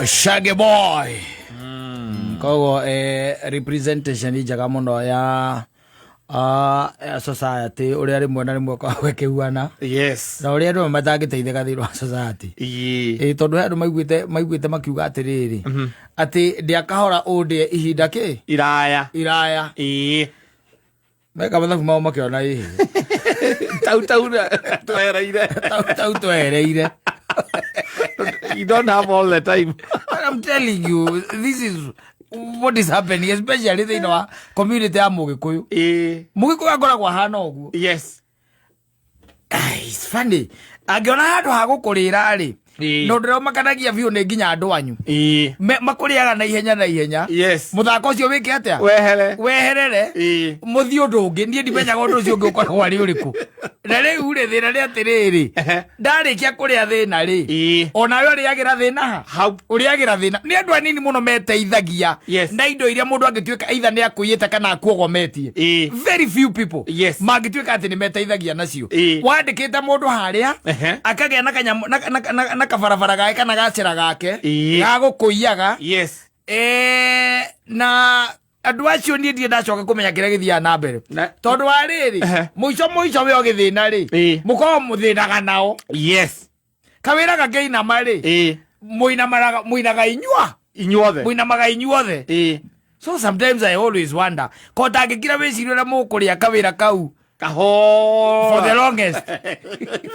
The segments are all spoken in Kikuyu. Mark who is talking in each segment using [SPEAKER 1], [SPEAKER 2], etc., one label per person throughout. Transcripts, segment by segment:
[SPEAKER 1] Shaggy Boy. Koguo representation njega mũno ya ya society ũrĩa rĩmwe na rĩmwe ũkoragwo ĩkĩhuana na ũrĩa andũ amwe matangĩteithĩka thĩinĩ wa society. Ĩ, tondũ he andũ maiguĩte makiuga atĩrĩrĩ, atĩ ndĩakahora ũndĩe ihinda kĩ
[SPEAKER 2] Iraya.
[SPEAKER 1] Iraya. Meka mathabu mao makĩona ĩhĩ.
[SPEAKER 2] Tau tau twereire.
[SPEAKER 1] Tau tau twereire.
[SPEAKER 2] You don't have all the time.
[SPEAKER 1] I'm telling you, this is what is happening, especially thĩinĩ wa community ya Mũgĩkũyũ. Mũgĩkũyũ akoragwo ahana ũguo. Ai, it's funny. Angĩona handũ ha gũkũrĩra rĩ, na ũndũ ũrĩa ũmakanagia biũ nĩ nginya andũ anyu. Makũrĩaga na ihenya na ihenya. Mũthako ũcio wĩke atĩa?
[SPEAKER 2] Wehere.
[SPEAKER 1] Weherere. Mũthiĩ ũndũ ũngĩ. Niĩ ndimenyaga ũndũ ũcio ũngĩ ũkoragwo arĩ ũrĩkũ. Na rĩu rĩ, thĩna nĩ atĩrĩrĩ, ndarĩkia kũrĩa thĩna rĩ, onawe ũrĩagĩra thĩna ha?
[SPEAKER 2] Hau.
[SPEAKER 1] Ũrĩagĩra thĩna. Nĩ andũ anini mũno meteithagia na indo iria mũndũ angĩtuĩka either nĩ akũiyĩte kana akuogometie. Very few people mangĩtuĩka atĩ nĩ meteithagia nacio. Wandĩkĩte mũndũ harĩa, akagĩa na kanyamũ na kabarabara gake kana gacĩra gake ga gũkũiyaga. Na andũ acio niĩ ndirĩ ndacoka kũmenya kĩrĩa gĩthiaga na mbere, tondũ wa rĩrĩ, mũico mũico we ũgĩthĩna rĩ, mũkoragwo mũthĩnaga nao. Kawĩra gakĩinama rĩ, mũinamaraga, mũinaga inyua
[SPEAKER 2] Inyuothe.
[SPEAKER 1] Mũinamaga inyuothe. So sometimes I always wonder ko ndangĩkira wĩciria ũrĩa mũkũrĩa kawĩra kau
[SPEAKER 2] kahora
[SPEAKER 1] for the longest,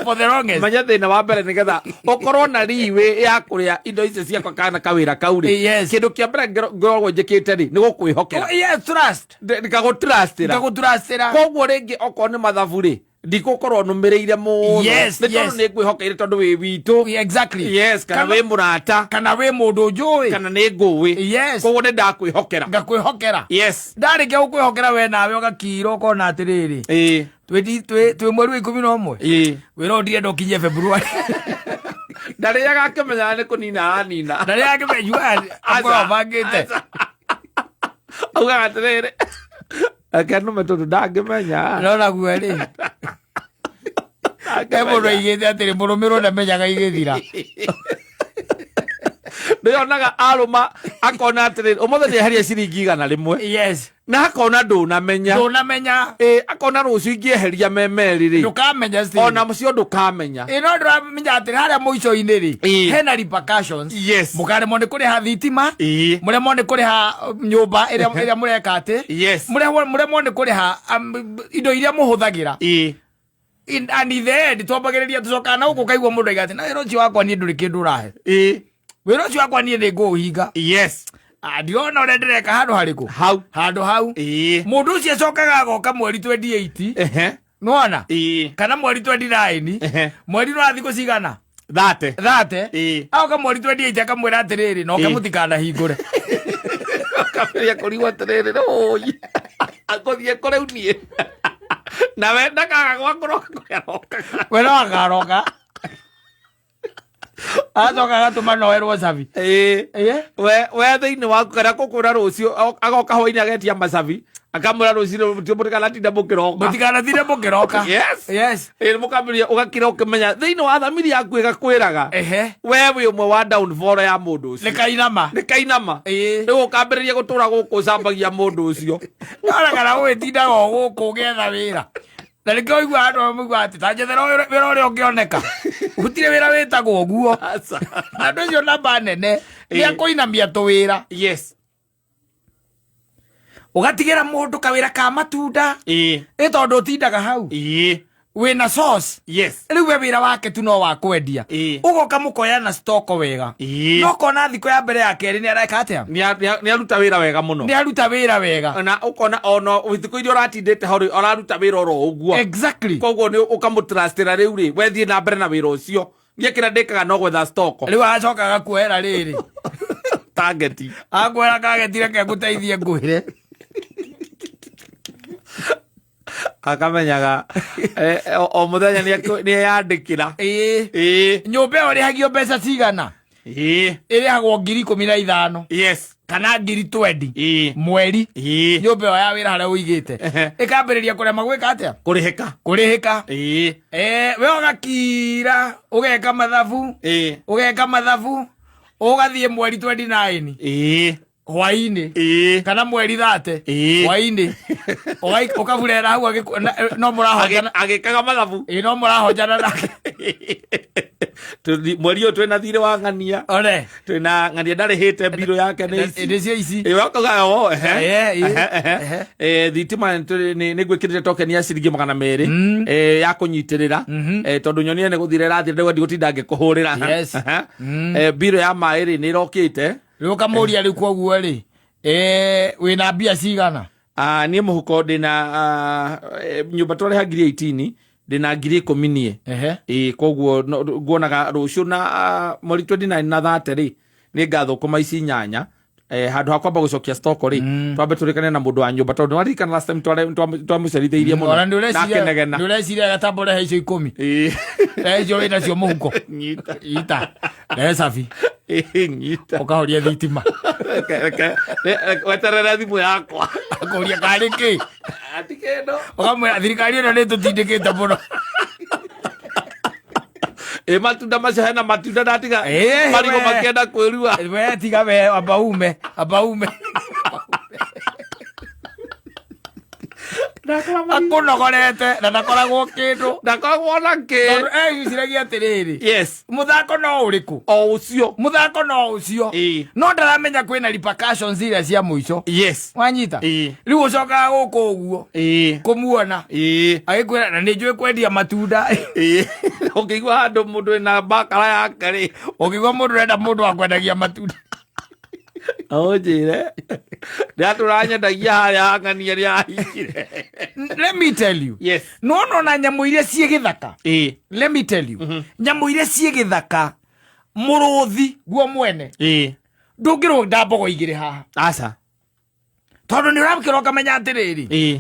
[SPEAKER 1] for the longest.
[SPEAKER 2] Menya thĩna wa mbere, nĩgetha ũkorwo na riwĩ ya kũrĩa indo icio ciakwa kana kawĩra kau rĩ, kĩndũ kĩa mbere ngoragwo njĩkĩte rĩ, nĩ gũkwĩhokera.
[SPEAKER 1] Oh, yes, trust.
[SPEAKER 2] Ngagũtrustĩra.
[SPEAKER 1] Ngagũtrustĩra.
[SPEAKER 2] Koguo rĩngĩ okorwo nĩ mathabu rĩ, ndigũkorwo nũmĩrĩire mũno, nĩ tondũ nĩ ngwĩhokeire, tondũ wĩ witũ. Yes, kana wĩ mũrata.
[SPEAKER 1] Kana wĩ mũndũ njũĩ.
[SPEAKER 2] Kana nĩ ngũĩ. Koguo nĩ ndakwĩhokera.
[SPEAKER 1] Ngakwĩhokera. Ndarĩkia gũkwĩhokera, we nawe ũgakira ũkona atĩrĩrĩ, twĩ mweri wa 11, wĩra ũyũ ndirenda ũkinyie February.
[SPEAKER 2] Ndarĩaga akĩmenyaga nĩ kũnina aranina.
[SPEAKER 1] Na rĩrĩa akĩmenyua akorwo bangĩte.
[SPEAKER 2] Augaga atĩrĩrĩ, reke nũme tondũ ndangĩmenya.
[SPEAKER 1] No naguo rĩ, he mũndũ aigĩte atĩrĩ, mũrũmĩrwo ndamenyaga igĩthira.
[SPEAKER 2] Nĩyonaga arũma akona atĩrĩrĩ, ũmũthĩ nĩeheria ciringi 100, na akona ndũnamenya.
[SPEAKER 1] Ndũnamenya.
[SPEAKER 2] Ĩ, akona rũciũ ingĩeheria me merĩ rĩ,
[SPEAKER 1] Ndũkamenya still.
[SPEAKER 2] Ona mũcio ndũkamenya.
[SPEAKER 1] Ĩ, no ndũramenya atĩrĩ, harĩa mũico-inĩ rĩ, hena repercussions. Mũkaremwo nĩ kũrĩha thitima, mũremwo nĩ kũrĩha nyũmba ĩrĩa mũreka atĩ, mũremwo nĩ kũrĩha indo iria mũhũthagĩra. And in the end twambagĩrĩria tũcokaga na gũkũ, ũkaigua mũndũ aiga atĩ na wĩra ũcio wakwa niĩ ndũrĩ kĩndũ ũrahe. Wĩra ũcio wakwa niĩ nĩ ngũũhinga. Ah, ndirona ũrĩa ndĩreka handũ harĩkũ.
[SPEAKER 2] Hau.
[SPEAKER 1] Handũ hau. Mũndũ ũcio acokaga agoka mweri 28, nĩwona, kana mweri 29. Mweri no thikũ cigana?
[SPEAKER 2] 30.
[SPEAKER 1] 30. Agoka mweri 28 akamwĩra atĩrĩrĩ, noke mũtikanahingũre.
[SPEAKER 2] Akambĩrĩria kũrigwo atĩrĩrĩ, rũi akũthiĩ kũ rĩu niĩ nawe ndakaga gwa kũroka kũrĩa arokaga.
[SPEAKER 1] We no akaroka, acoka agatũma noerwo cabi.
[SPEAKER 2] We thĩinĩ waku kana kũkwĩra rũciũ, agoka hwainĩ agetia macabi, akamwĩra rũciũ mũtikanatinda mũkĩroka.
[SPEAKER 1] Mũtikanatinde mũkĩroka.
[SPEAKER 2] Ĩ, mũkambĩrĩria ũgakira ũkĩmenya thĩinĩ wa thamiri yaku ĩgakwĩraga we wĩ ũmwe wa downfall ya mũndũ ũcio.
[SPEAKER 1] Nĩ kainama.
[SPEAKER 2] Nĩ kainama. Rĩu ũkambĩrĩria gũtũra gũkũ ũcambagia mũndũ ũcio.
[SPEAKER 1] Nona kana ũgĩtindaga o gũkũ ũgĩetha wĩra, na nĩkĩo ũiguaga andũ amwe moigaga atĩ ta njethera wĩra ũrĩa ũngĩoneka, gũtirĩ wĩra wĩtagwo ũguo.
[SPEAKER 2] Aca.
[SPEAKER 1] Andũ acio namba nene nĩ akũinamia tũwĩra. Ũgatigĩra mũndũ kawĩra ka matunda, ĩ tondũ ũtindaga hau, wĩna sauce. Rĩu we wĩra wake tu no wa kwendia. Ũgoka mũkoya na stoko wega, no kona thikũ ya mbere, ya kerĩ nĩ areka atĩa?
[SPEAKER 2] Nĩ aruta wĩra wega mũno.
[SPEAKER 1] Nĩ aruta wĩra wega.
[SPEAKER 2] Na ũkona ona thikũ iria ũratindĩte ho rĩ, ũraruta wĩra oro ũguo. Koguo nĩ ũkamũtrustĩra rĩu rĩ, we thiĩ na mbere na wĩra ũcio, niĩ kĩrĩa ndĩkaga no gwetha stoko.
[SPEAKER 1] Rĩu agacoka agakuoera rĩrĩ.
[SPEAKER 2] Target.
[SPEAKER 1] Akuoera kagetire ke ngũteithie ngwĩre.
[SPEAKER 2] Akamenyaga o mũthenya nĩ eyandĩkĩra.
[SPEAKER 1] Nyũmba ĩyo ĩrĩhagio mbeca cigana? Ĩrĩhagwo 15,000 kana 20,000 mweri. Nyũmba ĩyo ya wĩra harĩa ũigĩte ĩkambĩrĩria kũrema gwĩka atĩa?
[SPEAKER 2] Kũrĩhĩka.
[SPEAKER 1] Kũrĩhĩka. We ũgakira ũgeka mathabu, ũgeka mathabu. Ũgathiĩ mweri 29 Hwaĩ-inĩ kana mweri 30 Hwaĩ-inĩ. Ũkaburera hau no mũrahonjana.
[SPEAKER 2] Agĩkaga mathabu.
[SPEAKER 1] Ĩĩ, no mũrahonjana nake.
[SPEAKER 2] Mweri ũyũ twĩna thirĩ wa ng'ania.
[SPEAKER 1] One.
[SPEAKER 2] Twĩna ng'ania ndarĩhĩte mbirũ yake nĩ ici.
[SPEAKER 1] Nĩ cio ici.
[SPEAKER 2] Ĩ, wakoga, o, ehe.
[SPEAKER 1] Ĩĩ.
[SPEAKER 2] Ehe, ehe.
[SPEAKER 1] Ehe.
[SPEAKER 2] Thitima nĩ ngwĩkĩrĩte token ya ciringi 200 ya kũnyitĩrĩra. Tondũ nyonire nĩ gũthira ĩrathira, rĩu ndigũtinda ngĩkũhũrĩra.
[SPEAKER 1] Yes.
[SPEAKER 2] Mbirũ ya maĩ rĩ nĩ ĩrokĩte.
[SPEAKER 1] Rĩu ũkamũria, rĩu koguo rĩ, wĩna mbia cigana?
[SPEAKER 2] Ah, niĩ mũhuko ndĩna nyũmba twarĩha 18,000, ndĩna 10,000 niĩ. Ĩĩ, koguo nguonaga rũciũ na mweri 29 na 30 rĩ nĩ ngathũkũma ici 8 handũ ha kwamba gũcokia stock rĩ, twambe tũrĩkane na mũndũ wa nyũmba, tondũ nĩwaririkana last time twamũcerithĩirie mũno
[SPEAKER 1] Ona nĩ
[SPEAKER 2] na akĩnegena.
[SPEAKER 1] Nĩ ũreciria gatambo rehe icio 10.
[SPEAKER 2] Ĩĩ.
[SPEAKER 1] Rehe icio wĩnacio mũhuko.
[SPEAKER 2] Nyita.
[SPEAKER 1] Ita rehe cabi.
[SPEAKER 2] Ĩĩ, nyita.
[SPEAKER 1] Ũkahoria thitima.
[SPEAKER 2] Weterere thimũ yakwa.
[SPEAKER 1] Akũria karĩ kĩ.
[SPEAKER 2] Ati kĩndũ.
[SPEAKER 1] Ũkamwĩra thirikari ĩno nĩ tũtindĩkĩte mũno.
[SPEAKER 2] Ĩ, matunda macio, hena matunda ndatiga
[SPEAKER 1] Ĩĩ,
[SPEAKER 2] marigũ
[SPEAKER 1] we.
[SPEAKER 2] makĩenda kwĩrua.
[SPEAKER 1] We tiga, we amba ume, amba ume. Akũnogorete na ndakoragwo kĩndũ.
[SPEAKER 2] Ndakoragwo na kĩ.
[SPEAKER 1] Tondũ egĩciragia atĩrĩrĩ, mũthako no ũrĩkũ?
[SPEAKER 2] O ũcio.
[SPEAKER 1] Mũthako no ũcio. No ndaramenya kwĩna repercussions iria cia mũico. Wanyita? Rĩu ũcokaga gũkũ ũguo kũmuona agĩkwĩra na nĩ njũĩ kwendia matunda.
[SPEAKER 2] Ũngĩigua handũ mũndũ wĩna bakara yake rĩ,
[SPEAKER 1] Ũngĩigua mũndũ ũrenda mũndũ wa kwendagia matunda,
[SPEAKER 2] ũnjĩre ndĩratũranyendagia harĩa hang'ania rĩa ahingire.
[SPEAKER 1] Let me tell you, nona ona nyamũ iria ciĩ gĩthaka, let me tell you, nyamũ iria ciĩ gĩthaka, mũrũthi guo mwene, ndũngĩrũnda mbogo igĩrĩ haha.
[SPEAKER 2] Aca.
[SPEAKER 1] Tondũ nĩ ũrakĩra ũkamenya atĩrĩrĩ,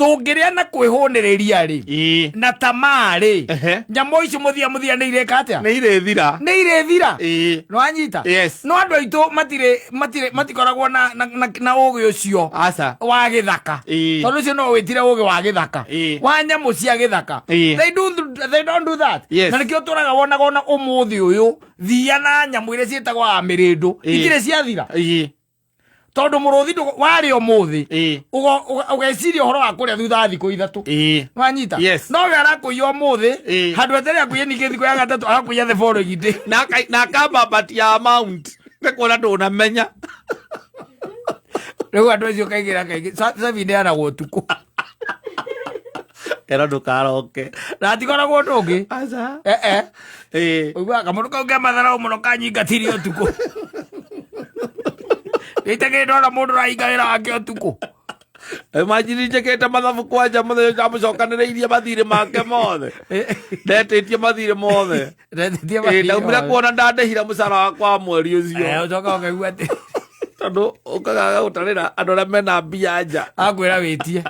[SPEAKER 1] tũngĩrĩa na kwĩhũnĩrĩria rĩ, na tamaa rĩ, nyamũ icio mũthia mũthia nĩ irĩka atĩa?
[SPEAKER 2] Nĩ irĩthira.
[SPEAKER 1] Nĩ irĩthira. Nĩwanyita?
[SPEAKER 2] Yes.
[SPEAKER 1] No andũ aitũ matirĩ matirĩ matikoragwo na ũgĩ ũcio
[SPEAKER 2] Aca.
[SPEAKER 1] wa gĩthaka. Tondũ ũcio no wĩtire ũgĩ wa gĩthaka, wa nyamũ cia gĩthaka. They don't do that. Na nĩkĩo tũraga wonaga ona ũmũthĩ ũyũ thia na nyamũ iria ciĩtagwo amĩrĩndũ itirĩ ciathira, tondũ mũrũthi warĩ ũmũthĩ, ũgeciria ũhoro wa kũrĩa thutha wa thikũ 3. Wanyita?
[SPEAKER 2] Yes.
[SPEAKER 1] No we arakũiya ũmũthĩ, handũ eterere akũiye ningĩ thikũ ya gatatũ, arakũiya the following day.
[SPEAKER 2] Na akambambatia amount nĩ kuona ndũnamenya.
[SPEAKER 1] Rĩu andũ acio kaingĩ na kaingĩ cabi ineanagwo ũtukũ.
[SPEAKER 2] Kero ndũkaroke.
[SPEAKER 1] Na hatikoragwo ũndũ ũngĩ.
[SPEAKER 2] Aca.
[SPEAKER 1] Eh, eh. Ũiguaga kamũndũ kau ke matharau mũno kanyingatire ũtukũ. Nĩitakĩrĩ ndona mũndũ ũrahinga wĩra wake ũtukũ.
[SPEAKER 2] Imagine njĩkĩte mathabu kwanja mũthenya ndamũcokanĩrĩirie mathirĩ make mothe, ndetĩtie mathirĩ mothe.
[SPEAKER 1] Ndetĩtie
[SPEAKER 2] Ĩ,
[SPEAKER 1] mathirĩ
[SPEAKER 2] ndaumire
[SPEAKER 1] mothe.
[SPEAKER 2] kuona ndandĩhire mũcara wakwa wa mweri ũcio.
[SPEAKER 1] Ũcoka ũkaigua atĩ
[SPEAKER 2] Tondũ ũkagaga gũtarĩra andũ arĩa mena mbia nja.
[SPEAKER 1] Akwĩra wĩtie.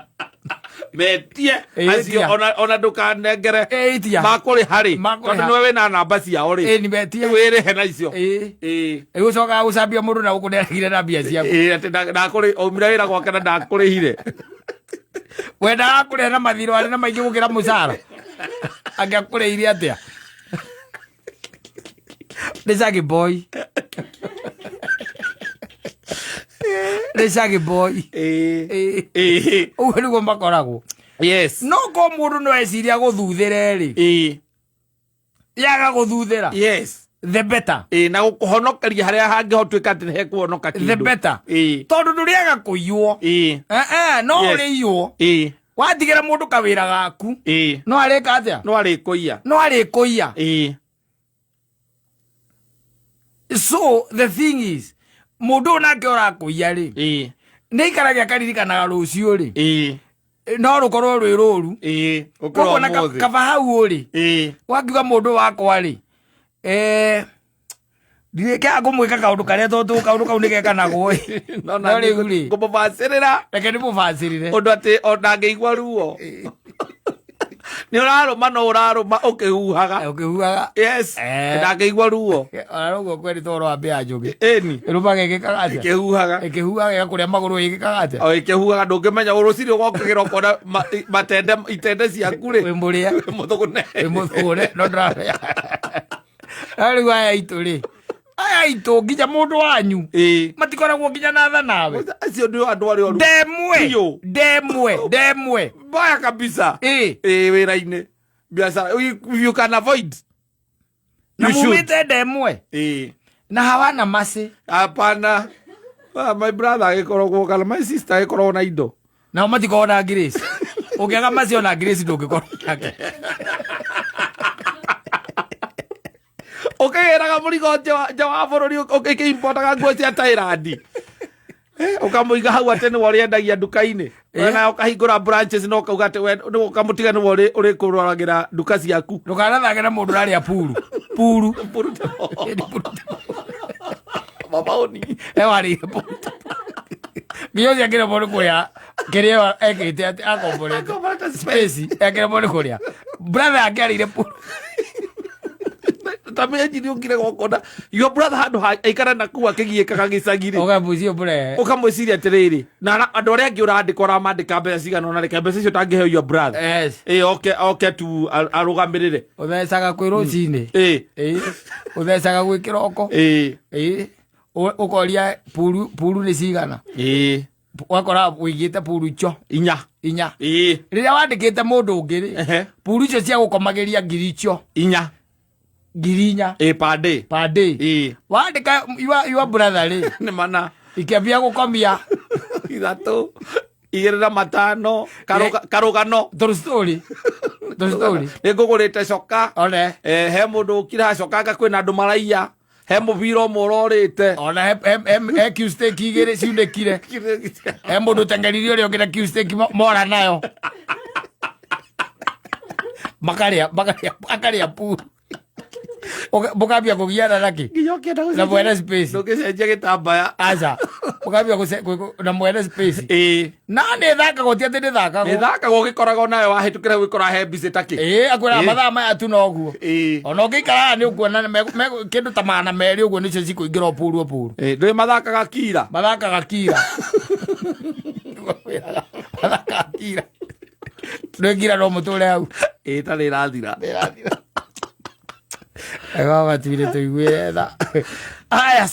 [SPEAKER 2] Metie.
[SPEAKER 1] Ĩ,
[SPEAKER 2] acio.
[SPEAKER 1] ĩtia.
[SPEAKER 2] Ona ndũkanengere.
[SPEAKER 1] Ĩ, itia.
[SPEAKER 2] Makũrĩha rĩ,
[SPEAKER 1] Makũrĩha.
[SPEAKER 2] tondũ nĩwe wĩna namba ciao rĩ.
[SPEAKER 1] Ĩ, ni metie.
[SPEAKER 2] Wĩrĩhe na icio.
[SPEAKER 1] Ĩ. Ũcokaga gũcambia mũndũ na gũkũ nĩaregire na mbia ciaku.
[SPEAKER 2] Ĩ, atĩ aumire wĩra gwake na ndakũrĩhire.
[SPEAKER 1] Wendaga kũrĩha na mathirĩ arĩ na maingĩ gũkĩra mũcara, angĩakũrĩire atĩa? Nĩ Shaggy Boy, nĩ Shaggy Boy.
[SPEAKER 2] Ĩ.
[SPEAKER 1] Ĩ. Ũguo nĩguo makoragwo. No ko mũndũ no eciria gũthuthĩre rĩ, yaga gũthuthĩra, the better.
[SPEAKER 2] Ĩ, na gũkũhonokeria harĩa hangĩhotuĩka atĩ hekuhonoka
[SPEAKER 1] The
[SPEAKER 2] kĩndũ.
[SPEAKER 1] better. Tondũ ndũrĩaga kũiywo. Eh, eh, no ũrĩiywo. Watigĩra mũndũ kawĩra gaku, no arĩka atĩa?
[SPEAKER 2] No arĩkũiya.
[SPEAKER 1] No arĩkũiya. So the thing is, mũndũ ũyũ nake ũrakũiya rĩ, nĩ ikaragia akaririkanaga rũciũ rĩ no rũkorwo rwĩ rũru.
[SPEAKER 2] Ũkĩra
[SPEAKER 1] Koguo na
[SPEAKER 2] ũmũthĩ.
[SPEAKER 1] Kaba hau ũrĩ wakiuga mũndũ wakwa rĩ, ndirĩkaga kũmwĩka kaũndũ karĩa, tondũ kaũndũ kau nĩ gekanagwo ĩ.
[SPEAKER 2] No
[SPEAKER 1] No rĩu rĩ,
[SPEAKER 2] ngũmũbacĩrĩra
[SPEAKER 1] reke ndĩmũbacĩrĩre
[SPEAKER 2] ũndũ atĩ ona angĩigua ruo nĩ ũrarũma, no ũrarũma ũkĩhuhaga.
[SPEAKER 1] Ũkĩhuhaga.
[SPEAKER 2] Yes. Ndangĩigua ruo.
[SPEAKER 1] Ona noguo kweri toro wa mbĩa njũgĩ
[SPEAKER 2] Ĩni.
[SPEAKER 1] ĩrũmaga ĩgĩkaga atĩa?
[SPEAKER 2] Ĩkĩhuhaga.
[SPEAKER 1] Ĩkĩhuhaga ĩgakũrĩa magũrũ, ĩgĩkaga atĩa?
[SPEAKER 2] O ĩkĩhuhaga, ndũngĩmenya rũcinĩ ũgokĩgĩra ũkona matende itende ciaku rĩ.
[SPEAKER 1] Wĩ mũrĩa.
[SPEAKER 2] Wĩ mũthũgũne.
[SPEAKER 1] Wĩ mũthũgũne, no ndĩramenya. No rĩu aya aitũ rĩ, Aya aitũ nginya mũndũ wanyu matikoragwo nginya na tha nawe.
[SPEAKER 2] Acio ndio andũ arĩa oru.
[SPEAKER 1] Ndemwe.
[SPEAKER 2] Biũ.
[SPEAKER 1] Ndemwe, ndemwe.
[SPEAKER 2] Mbaya kabisa.
[SPEAKER 1] Ĩ.
[SPEAKER 2] Wĩra-inĩ. Biacara you can avoid.
[SPEAKER 1] Na
[SPEAKER 2] You should.
[SPEAKER 1] mumĩte ndemwe. Na hawana mercy.
[SPEAKER 2] Hapana. Ah, my brother agĩkoragwo kana my sister agĩkoragwo na indo.
[SPEAKER 1] Nao matikoragwo na grace. Ũngĩaga mercy ona grace ndũngĩkorwo nake.
[SPEAKER 2] Ũkĩgĩraga mũrigo nja wa bũrũri ũkĩimportaga nguo cia Thailand. Ũkamũiga hau atĩ nĩwe ũrĩendagia nduka-inĩ. Na ũkahingũra branches na ũkauga atĩ we nĩwe ũkamũtiga nĩwe ũrĩkũroragĩra nduka ciaku.
[SPEAKER 1] Ndũkanathake na mũndũ ũrarĩa puru. Puru.
[SPEAKER 2] Puru
[SPEAKER 1] Puru.
[SPEAKER 2] Mabaoni.
[SPEAKER 1] Warĩire puru. Nginya ũcio akĩremwo nĩ kũrĩa kĩrĩa ekĩte atĩ akomborete.
[SPEAKER 2] Akomborete
[SPEAKER 1] Space akĩremwo nĩ kũrĩa. Brother yake arĩire puru.
[SPEAKER 2] Ta menjini ũkire gokona your brother handũ ha aikara na kuu akĩgiĩkaga gĩcagi rĩ.
[SPEAKER 1] Ũkamũcio mbure.
[SPEAKER 2] Ũkamwĩciria atĩrĩrĩ na andũ arĩa angĩ ũrandĩka ũramandĩka mbeca cigana ũna reke mbeca icio ũtangĩheo your brother.
[SPEAKER 1] Yes.
[SPEAKER 2] Oke oke tu arũgamĩrĩre.
[SPEAKER 1] Ũthecaga kwĩ rũcinĩ. Ũthecaga gwĩ kĩroko. Ũkoria puru puru nĩ cigana. Ũgakora ũigĩte puru icio.
[SPEAKER 2] Inya.
[SPEAKER 1] Inya. Rĩrĩa wandĩkĩte mũndũ ũngĩ rĩ, puru icio cia gũkomagĩria ngiri icio.
[SPEAKER 2] Inya.
[SPEAKER 1] Ngiri inya.
[SPEAKER 2] Per day.
[SPEAKER 1] Per day. Wandĩka your brother rĩ.
[SPEAKER 2] Nĩ mana.
[SPEAKER 1] Ikĩambia gũkomia.
[SPEAKER 2] 3 2 na 5 karũgano.
[SPEAKER 1] True story. True story.
[SPEAKER 2] Nĩ ngũgũrĩte coka.
[SPEAKER 1] One.
[SPEAKER 2] He mũndũ ũkire haha coka anga kwĩna andũ maraiya. He mũbira ũmwe ũrorĩte.
[SPEAKER 1] Ona he Q steak 2 ciunĩkire. He mũndũ ũteng'eririe ũrĩa ũngĩ na Q steak mora nayo. Makarĩa, makarĩa, akarĩa puru. Mũkambia kũgiana nakĩ?
[SPEAKER 2] Nginya ũkĩenda
[SPEAKER 1] Na mwene space.
[SPEAKER 2] Ndũngĩcenjia gĩtambaya.
[SPEAKER 1] Aca. Mũkambia na mwene space. Na nĩ thakagwo, ti atĩ nĩ thakagwo.
[SPEAKER 2] Nĩ thakagwo ũgĩkoragwo nayo wahĩtũkĩra gwĩkora he busy ta kĩ.
[SPEAKER 1] Akwĩraga mathaa maya tu noguo. Ona ũngĩikara haha nĩ ũkuona kĩndũ ta 200 ũguo nĩcio cikũingĩra o puru o puru.
[SPEAKER 2] Ndũĩ mathakaga kira.
[SPEAKER 1] Mathakaga kira. Mathakaga kira. Ndũĩ kira no mũtũre hau.
[SPEAKER 2] Ta nĩ ĩrathira.
[SPEAKER 1] Nĩ ĩrathira. Ega matuire tũiguĩre tha. Aya.